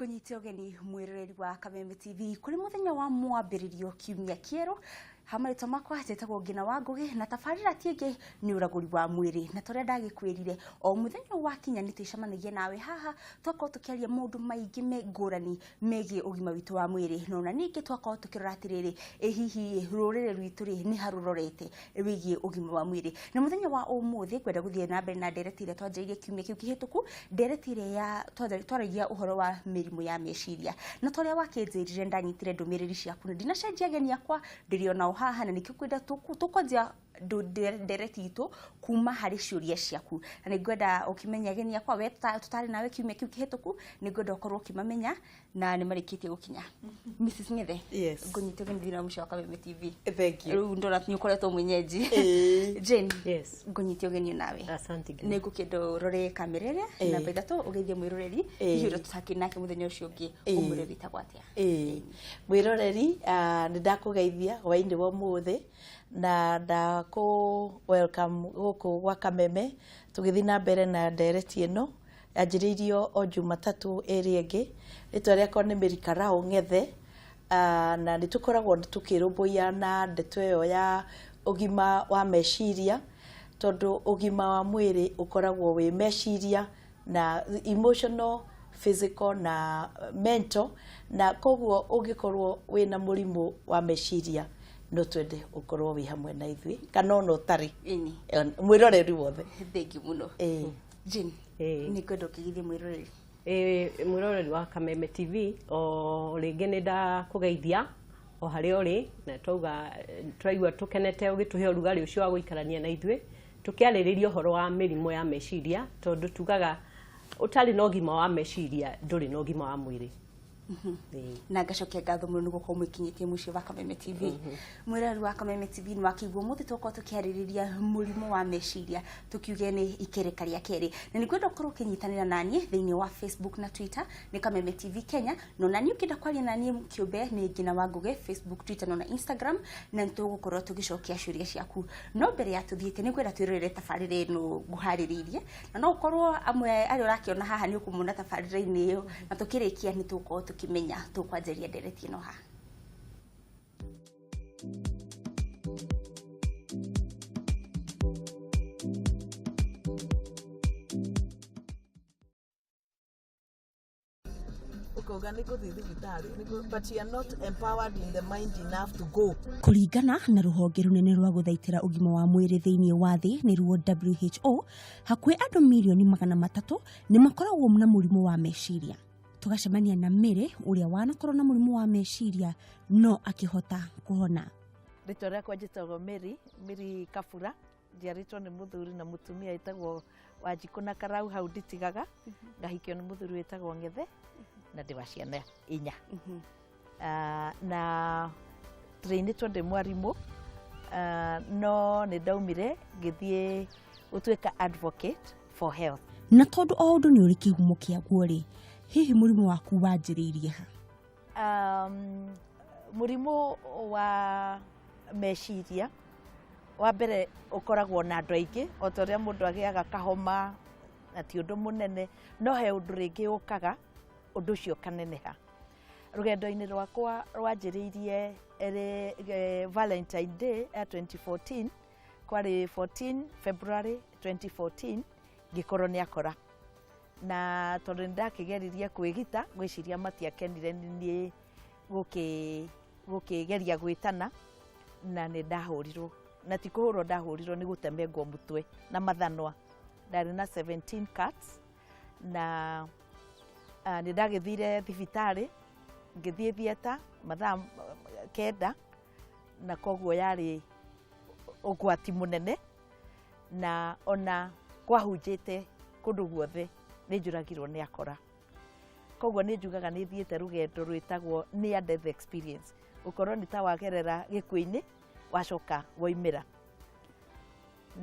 Ngũnyite ũgeni mwĩroreri wa Kameme TV kũrĩ mũthenya wa mwambĩrĩrio kiumia kĩerũ. Hamarĩtwa makwa njĩtagwo Ngina wa Ngũgĩ na tabarĩra ti ĩngĩ nĩ ũragũri wa mwĩrĩ. Na torĩa ndagĩkwĩrire o mũthenya wakinya nĩ twĩcemanagia nawe haha twakorwo tũkĩaria maũndũ maingĩ me ngũrani megiĩ ũgima witũ wa mwĩrĩ, na ona ningĩ twakorwo tũkĩrora atĩrĩrĩ, ĩ hihi rũrĩrĩ rwitũ rĩ nĩ harũrorete wĩgiĩ ũgima wa mwĩrĩ. Na mũthenya wa ũmũthĩ ngwenda gũthiĩ na mbere na ndereti ĩrĩa twanjĩrĩirie kiumia kĩu kĩhĩtũku, ndereti ĩrĩa ya twaragia ũhoro wa mĩrimũ ya meciria. Na ta ũrĩa wakĩnjĩrire ndanyitire ndũmĩrĩri ciaku na ndinacenjia ageni akwa, ndĩrĩ onao haha na nĩkĩo ngwenda tũkwanjia ndereti itũ kuma harĩ ciũria ciaku. Na nĩ ngwenda ũkĩmenye ageni akwa, we tũtarĩ nawe kiumia kĩu kĩhĩtũku, nĩ ngwenda ũkorwo ũkĩmamenya na nĩ marĩkĩtie gũkinya. Mrs. Ng'ethe, Yes. ngũnyite ũgeni thĩinĩ wa mũciĩ wa Kameme TV. Thank you. Rĩu ndona nĩ ũkoretwo mwenyeji. Ĩĩ. Jane, Yes. ngũnyite ũgeni nawe. Asante Ngina. Nĩ ngũkĩenda ũrore kamera ĩrĩa Ĩĩ. namba 3 ũgeithie mwĩroreri Ĩĩ. hihi ũrĩa tũtakĩrĩ nake mũthenya ũcio ũngĩ Ĩĩ. ũmwĩre wĩtagwo atĩa. Ĩĩ. Mwĩroreri, nĩ ndakũgeithia hwainĩ wa ũmũthĩ na ndakũ welcome gũkũ gwa Kameme tũgĩthiĩ na mbere na ndereti ĩno yanjĩrĩirio o Jumatatũ ĩrĩa ĩngĩ. Rĩtwa rĩakwa nĩ Mary Karau Ng'ethe, na nĩ tũkoragwo tũkĩrũmbũiya na ndeto ĩyo ya ũgima wa meciria, tondũ ũgima wa mwĩrĩ ũkoragwo wĩ meciria na emotional, physical na mental, na koguo ũngĩkorwo wĩna mũrimũ wa meciria no twende ũkorwo wĩ hamwe na ithuĩ kana ona ũtarĩ. Ĩni. Mwĩroreri wothe. Thank you mũno. Ĩĩ. Jane, Ĩĩ. nĩ ngwenda ũkĩgeithie mwĩroreri. Ĩĩ, mwĩroreri wa Kameme TV, o rĩngĩ nĩ ndakũgeithia o harĩa ũrĩ, na twauga twaigua tũkenete ũgĩtũhe ũrugarĩ ũcio wa gũikarania na ithuĩ tũkĩarĩrĩria ũhoro wa mĩrimũ ya meciria, tondũ tugaga ũtarĩ na ũgima wa meciria ndũrĩ na ũgima wa mwĩrĩ. Ĩĩ. Na ngacokia ngatho mũno nĩ gũkorwo mwĩkinyĩtie mũciĩ wa Kameme TV. Mwĩroreri wa Kameme TV nĩ wakĩigua ũmũthĩ twakorwo tũkĩarĩrĩria mũrimũ wa meciria, tũkiuge nĩ ikereka rĩa kerĩ, na nĩ ngwenda ũkorwo ũkĩnyitanĩra naniĩ thĩinĩ wa Facebook na Twitter nĩ Kameme TV Kenya, na ona niĩ ũkĩenda kwaria naniĩ kĩũmbe nĩ Ngina wa Ngũgĩ Facebook, Twitter na Instagram, na nĩ tũgũkorwo tũgĩcokia ciũria ciaku. No mbere ya tũthiĩte nĩ ngwenda twĩrorere tabarĩra ĩno nguharĩrĩirie, na no ũkorwo amwe arĩa ũrakĩona haha nĩ ũkũmona tabarĩra-inĩ ĩyo, na tũkĩrĩkia nĩ tũgũkorwo tũkĩmenya tũkwanjĩrĩria ndereti ĩno haha. Ukauga nĩ ngũthiĩ thibitarĩ, but you are not empowered in the mind enough to go. Kũringana na rũhonge rũnene rwa gũthaitĩra ũgima wa mwĩrĩ thĩinĩ wa thĩ nĩruo WHO, hakuhĩ andũ mirioni 300 nĩ makoragwo na mũrimũ wa meciria. Tũgacemania na Mary ũrĩa wanakorwo na mũrimũ wa meciria no akĩhota kũhona. Rĩtwa rĩakwa njĩtagwo Mary, Mary Kabura, njiarĩtwo nĩ mũthuri na mũtumia wĩtagwo Wanjikũ na Karau hau nditigaga, ngahikio nĩ mũthuri wĩtagwo Ng'ethe na ndĩ wa ciana 4. Na trainĩtwo ndĩ mwarimũ, no nĩ ndaumire ngĩthiĩ gũtuĩka advocate for health. Na tondũ o ũndũ nĩ ũrĩ kĩhumo kĩaguo rĩ, hihi mũrimũ waku wanjĩrĩirie ha? Mũrimũ wa meciria wa mbere ũkoragwo na andũ aingĩ, o ta ũrĩa mũndũ agĩaga kahoma na ti ũndũ mũnene, no he ũndũ rĩngĩ ũkaga ũndũ ũcio ũkaneneha. Rũgendo-inĩ rwakwa rwanjĩrĩirie Valentine Day ya 2014, kwarĩ 14 February 2014, ngĩkorwo nĩ akora. Na tondũ nĩ ndakĩgeririe kwĩgita, ngwĩciria matiakenire nĩ niĩ gũkĩgeria gwĩtana, na nĩ ndahũrirwo. Na ti kũhũrwo ndahũrirwo, nĩ gũtemengwo mũtwe na mathanwa. Ndarĩ na 17 cuts, na nĩ ndagĩthire thibitarĩ, ngĩthiĩ theatre mathaa 9, na koguo yarĩ ũgwati mũnene, na ona kwahunjĩte kũndũ guothe nĩ njũragirwo nĩ akora. Koguo nĩ njugaga nĩ thiĩte rũgendo rwĩtagwo near death experience, gũkorwo nĩ ta wagerera gĩkuũ-inĩ wacoka waumĩra.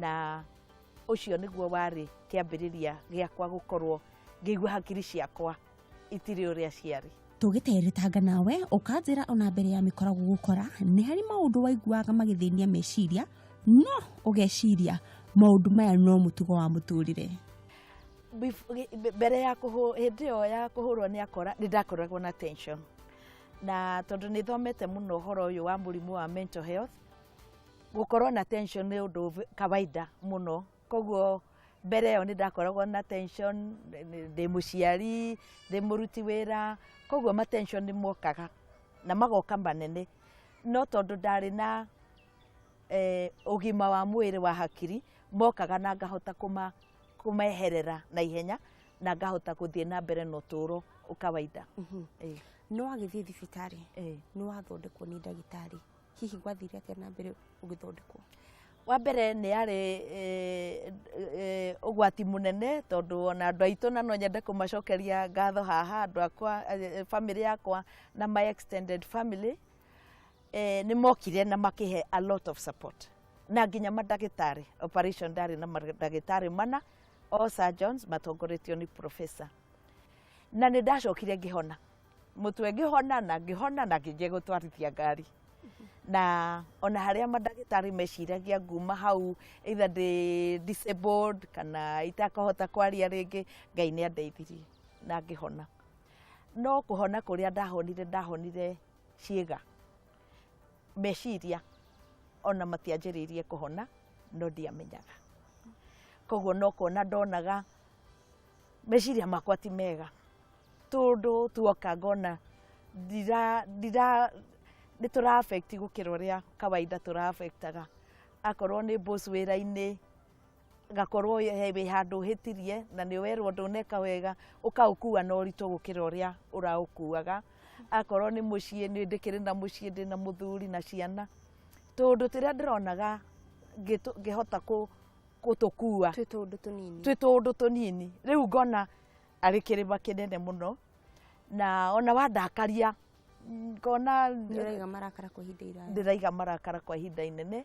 Na ũcio nĩguo warĩ kĩambĩrĩria gĩakwa gũkorwo ngĩigua hakiri ciakwa itirĩ ũrĩa ciarĩ. Tũgĩteretanga nawe ũkanjĩra ona mbere ya mĩkora gũgũkora nĩ harĩ maũndũ waiguaga magĩthĩnia meciria, no ũgeciria maũndũ maya no mũtugo wa mũtũrĩre. Mbere ya hĩndĩ ĩyo ya kũhũrwo nĩ akora, nĩ ndakoragwo na tension, na tondũ nĩ thomete mũno ũhoro ũyũ wa mũrimũ wa mental health, gũkorwo na tension nĩ ũndũ kawaida mũno. Koguo mbere ĩyo nĩ ndakoragwo na tension, ndĩ mũciari, ndĩ mũruti wĩra, koguo ma tension nĩ mokaga na magoka manene. No tondũ ndarĩ na ũgima wa mwĩrĩ wa hakiri, mokaga na ngahota kũmeherera na ihenya na ngahota gũthiĩ na mbere na ũtũũro kawaida. No wagĩthiĩ thibitarĩ, nĩ wathondekwo nĩ ndagĩtarĩ. Hihi gwathire atĩa na mbere ũgĩthondekwo? Wa mbere nĩ yarĩ ũgwati mũnene, tondũ ona andũ aitũ, na no nyende kũmacokeria ngatho haha, andũ akwa, family yakwa na my extended family, nĩ mokire na makĩhe a lot of support, na nginya mandagĩtarĩ. Operation ndarĩ na mandagĩtarĩ mana, all surgeons matongoretio nĩ professor, na nĩ ndacokire ngĩhona mũtwe, ngĩhona na ngĩhona na ngĩnjia gũtwarithia ngari. Na ona harĩa mandagĩtarĩ meciragia nguma hau either ndĩ disabled kana itakũhota kwaria rĩngĩ, Ngai nĩ andeithirie na ngĩhona. No kũhona kũrĩa ndahonire, ndahonire ciĩga, meciria ona matianjĩrĩirie kũhona, no ndiamenyaga. Koguo no kuona ndonaga meciria makwa ti mega, tũndũ tuoka ngona ndira nĩ tũra affect gũkĩra ũrĩa kawaida tũra affectaga. Akorwo nĩ boss wĩra-inĩ, gakorwo he wĩ handũ ũhĩtirie na nĩ werwo ndũneka wega, ũkaũkua na ũritũ gũkĩra ũrĩa ũraũkuaga. Akorwo nĩ mũciĩ, nĩ ndĩkĩrĩ na mũciĩ, ndĩ na mũthuri na ciana, tũndũ tũrĩa ndĩronaga ngĩhota gũtũkua twĩ tũũndũ tũnini, twĩ tũũndũ tũnini, rĩu ngona arĩ kĩrĩma kĩnene mũno. Na ona wandakaria, ngona nĩ ũraiga marakara kwa ihinda iraya. Ndĩraiga marakara kwa ihinda inene,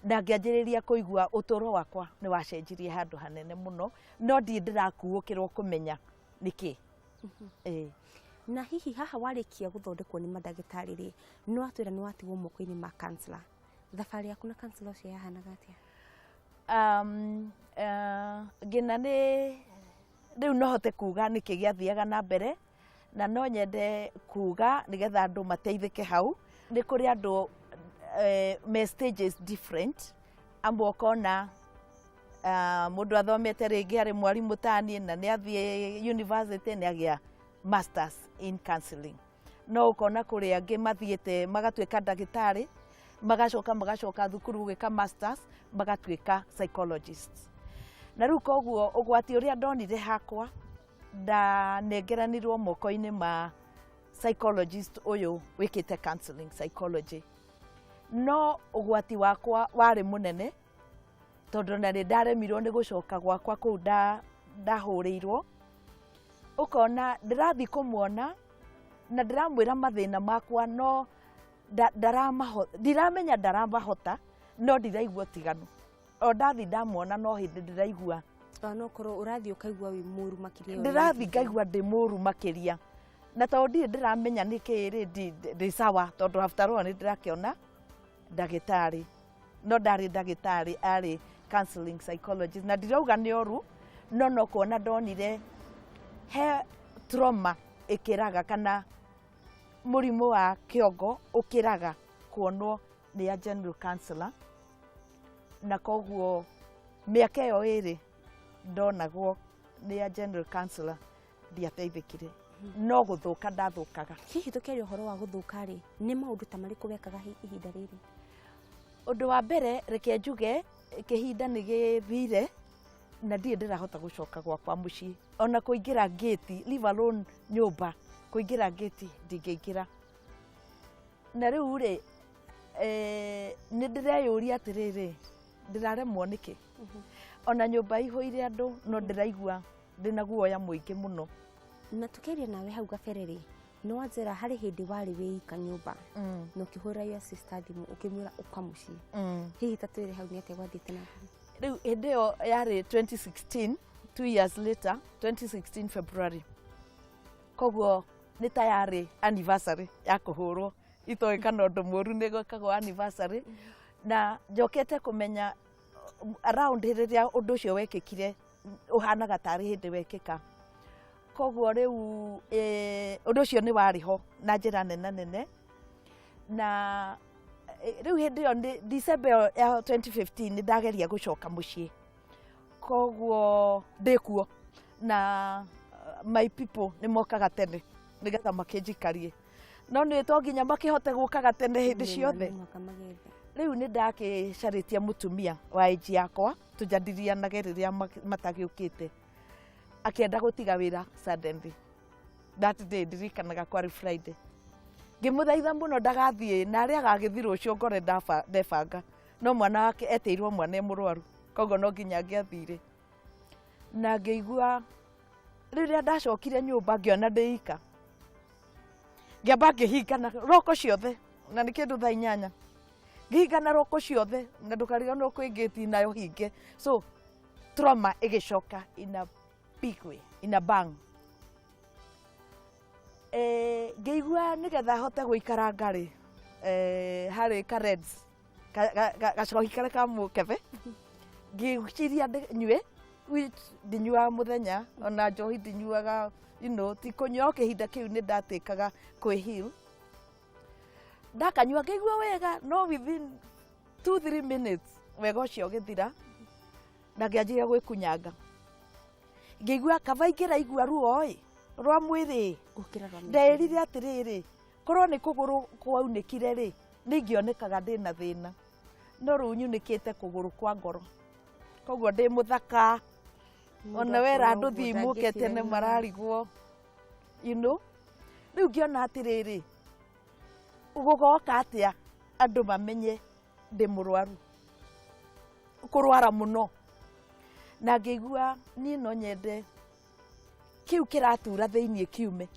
na ngĩanjĩrĩria kũigua ũtũũro wakwa nĩ wacenjirie handũ hanene mũno, no ndirĩ ndĩrakuũkĩrwo kũmenya nĩkĩ. Ĩĩ. Na hihi haha warĩkia gũthondekwo nĩ mandagĩtarĩ rĩ, nĩ watwĩra nĩ watigwo moko-inĩ ma counselor. Thabarĩ yaku na counselor ũcio yahanaga atĩa? Ngina nĩ rĩu no hote kuga nĩkĩ gĩathiaga na mbere, na no nyende kuga nĩgetha andũ mateithĩke hau. Nĩ kũrĩ andũ me stages different. Amwe ũkona mũndũ athomete, rĩngĩ arĩ mwarimũ taniĩ, na nĩ athiĩ university, nĩ agĩa masters in counseling. No ũkona kũrĩ angĩ mathiĩte magatuĩka ndagĩtarĩ, magacoka magacoka thukuru gwĩka masters, magatuĩka psychologists. Na rĩu koguo ũgwati ũrĩa ndonire hakwa, ndanengeranirwo moko-inĩ ma psychologist ũyũ wĩkĩte counseling psychology. No ũgwati wakwa warĩ mũnene, tondũ na nĩ ndaremirwo nĩ gũcoka gwakwa kũu ndahũrĩirwo. Ũkona ndĩrathiĩ kũmuona na ndĩramwĩra mathĩna makwa, no ndiramenya ndaramahota, no ndiraigua ũtiganu. O ndathi ndamuona, no hĩndĩ ndĩraigua Ona no korwo ũrathiĩ ũkaigua wĩ mũru makĩria ũrĩa ndĩrathiĩ ũthiĩte. Ngaigua ndĩ mũru makĩria, na tondũ ndirĩ ndĩramenya nĩkĩ rĩ, ndĩ sawa, tondũ after all nĩ ndĩrakĩona ndagĩtarĩ, no ndarĩ ndagĩtarĩ, arĩ counseling psychologist. Na ndirauga nĩ ũru, no no kuona ndonire he trauma ĩkĩraga kana mũrimũ wa kĩongo ũkĩraga kuonwo nĩ a general counselor. Na koguo mĩaka ĩyo 2 ndonagwo nĩ a general counselor, ndiateithĩkire, no gũthũka ndathũkaga. Hihi tũkĩaria ũhoro wa gũthũka rĩ, nĩ maũndũ ta marĩkũ wekaga ihinda rĩrĩ? Ũndũ wa mbere, reke njuge kĩhinda nĩ gĩthire na ndirĩ ndĩrahota gũcoka gwakwa mũciĩ, ona kũingĩra ngĩti, leave alone nyũmba, kũingĩra ngĩti ndingĩingĩra. Na rĩu rĩ, nĩ ndĩreyũria atĩrĩrĩ, ndĩraremwo nĩkĩ? Ona nyũmba ihũire andũ, no ndĩraigua ndĩna guoya mũingĩ mũno. Na tũkĩaria nawe hau gabere rĩ, nĩ wanjĩra harĩ hĩndĩ warĩ wĩ ika nyũmba na ũkĩhũrĩra your sister thimũ, ũkĩmwĩra ũka mũciĩ. Hihi ta twĩre hau nĩ atĩa gwathiĩte na mbere? Rĩu hĩndĩ ĩyo yarĩ 2016, 2 years later, 2016 February. Koguo nĩ ta yarĩ anniversary ya kũhũrwo. Itoĩ kana ũndũ mũru nĩ gwĩkagwo anniversary. Na njokete kũmenya around rĩrĩa ũndũ ũcio wekĩkire. Ũhanaga tarĩ hĩndĩ wekĩka. Koguo rĩu ũndũ ũcio nĩ warĩ ho na njĩra nene nene. Na rĩu hĩndĩ ĩyo December ĩyo ya 2015 nĩ ndageria gũcoka mũciĩ, koguo ndĩkuo na my people nĩ mokaga tene nĩgetha makĩnjikarie, no nĩ to nginya makĩhote gũkaga tene hĩndĩ ciothe. Nĩ mũhaka magethe. Rĩu nĩ ndakĩcarĩtie mũtumia wa ĩnji yakwa tũjadilianage rĩrĩa matagĩũkĩte. Akĩenda gũtiga wĩra suddenly that day. Ndirikanaga kwarĩ Friday. Ngĩmũthaitha mũno ndagathiĩ, na arĩa agagĩthiĩ rũciũ ngore ndebanga, no mwana wake etĩirwo mwana e mũrwaru, koguo no nginya angĩathire. Na ngĩigua rĩrĩa ndacokire nyũmba, ngĩona ndĩ ika, ngĩamba ngĩhingana roko ciothe, na nĩ kĩndũ thaa 8, ngĩhingana roko ciothe, na ndũkariganĩrwo kwĩ ngĩti nayo hinge. So trauma ĩgĩcoka in a big way, in a bang. Ngĩigua nĩgetha hote gũikaranga rĩ, harĩ ka reds gacohi karĩa ka mũkebe, ngĩciria nyue, which ndinyuaga mũthenya, ona njohi ndinyuaga, ti kũnyua. O kĩhinda kĩu nĩ ndatĩkaga kwĩ heal. Ndakanyua ngĩigua wega, no within 2-3 minutes wega ũcio ũgĩthira na ngĩanjĩrĩria gwĩkunyanga. Ngĩigua kaba ingĩraigua ruo ĩ rwa mwĩrĩ gũkĩra rwa. Ndeĩrire atĩrĩrĩ, korwo nĩ kũgũrũ kwaunĩkire rĩ, nĩ ingĩonekaga ndĩna thĩna, no rĩu nyunĩkĩte kũgũrũ kwa ngoro, koguo ndĩ mũthaka. Ona wera andũ thiĩ mũke tene mararigwo. Rĩu ngĩona atĩrĩrĩ, gũgoka atĩa andũ mamenye ndĩ mũrwaru kũrwara mũno? Na ngĩigua niĩ no nyende kĩu kĩratura thĩiniĩ kiume,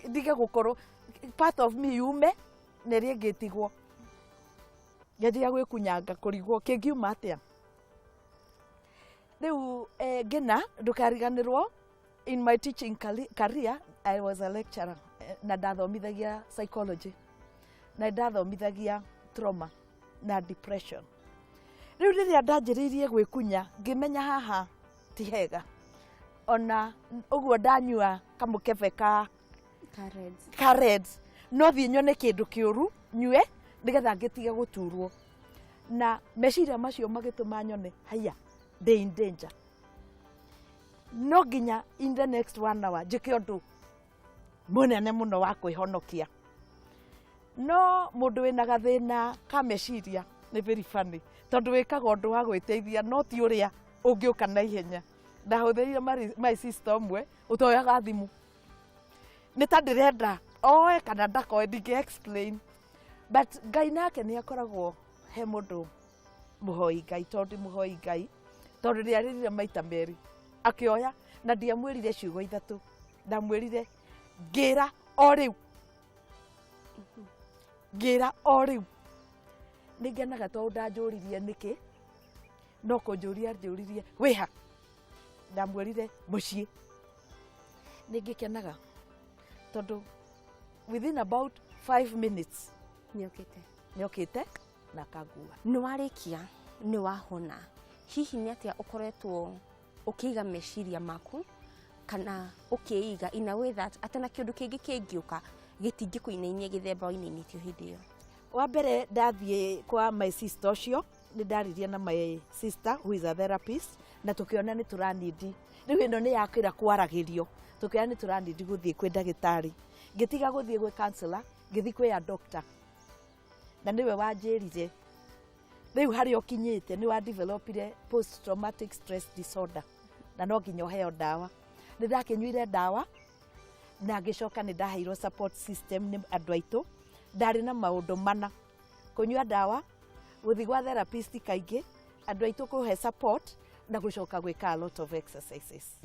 ndige gũkorwo part of me yume na ĩrĩa ĩngĩ ĩtigwo. Ngĩanjia gwĩkunyanga kũrigwo kĩngiuma atĩa rĩu. Ngĩna ndũkariganĩrwo, in my teaching career I was a lecturer, na ndathomithagia psychology na ndathomithagia trauma na depression. Rĩu rĩrĩa ndanjĩrĩirie gwĩkunya, ngĩmenya haha ti hega. Ona ũguo ndanyua kamũkebe ka Ka reds. Ka reds, no thiĩ nyone kĩndũ kĩũru nyue nĩgetha ngĩtige gũturwo. Na meciria macio magĩtũma nyone haiya, ndĩ in danger, no nginya in the next one hour njĩke ũndũ mũnene mũno wa kwĩhonokia. No mũndũ wĩna gathĩna ka meciria nĩ very funny, tondũ wĩkaga ũndũ wa gwĩteithia no ti ũrĩa ũngĩũka na ihenya. Ndahũthĩrire my sister ũmwe ũtoyaga thimũ, nĩ ta ndĩrenda oe kana ndakoe, ndingĩ explain, but Ngai nake nĩ akoragwo he mũndũ mũhoi Ngai, tondũ mũhoi Ngai, tondũ rĩarĩrire maita merĩ akĩoya, na ndiamwĩrire ciugo ithatũ, ndamwĩrire ngĩra o rĩu, ngĩra o rĩu. Nĩ ngenaga tondũ ndanjũririe nĩkĩ, no kũnjũria njũririe wĩha. Ndamwĩrire mũciĩ. Nĩ ngĩkenaga tondũ within about 5 minutes nĩokĩte. Nĩokĩte na akangua. Nĩ warĩkia, nĩ wahona, hihi nĩ atĩa ũkoretwo ũkĩiga meciria maku kana ũkĩiga in a way that atĩ na kĩũndũ kĩngĩ kĩngĩũka gĩtingĩkũinainia gĩthemba wainainĩtio hĩndĩ ĩyo? Wa mbere, ndathiĩ kwa my sister ũcio, nĩ ndaririe na my sister who is a therapist, na tũkĩona nĩ tũranindi rĩu ĩno nĩ yakĩra kwaragĩrio, tũkĩona nĩ tũranindi gũthiĩ kwĩ ndagĩtarĩ. Ngĩtiga gũthiĩ gwĩ counselor, ngĩthiĩ kwĩ a doctor, na nĩwe wanjĩrire rĩu harĩa ũkinyĩte nĩ wa developire post traumatic stress disorder na no nginya ũheo ndawa. Nĩ ndakĩnyuire ndawa na ngĩcoka nĩ ndaheirwo support system nĩ andũ aitũ. Ndarĩ na maũndũ mana: kũnyua ndawa, gũthiĩ gwa therapist kaingĩ, andũ aitũ kũhe support, na gũcoka gwĩka a lot of exercises.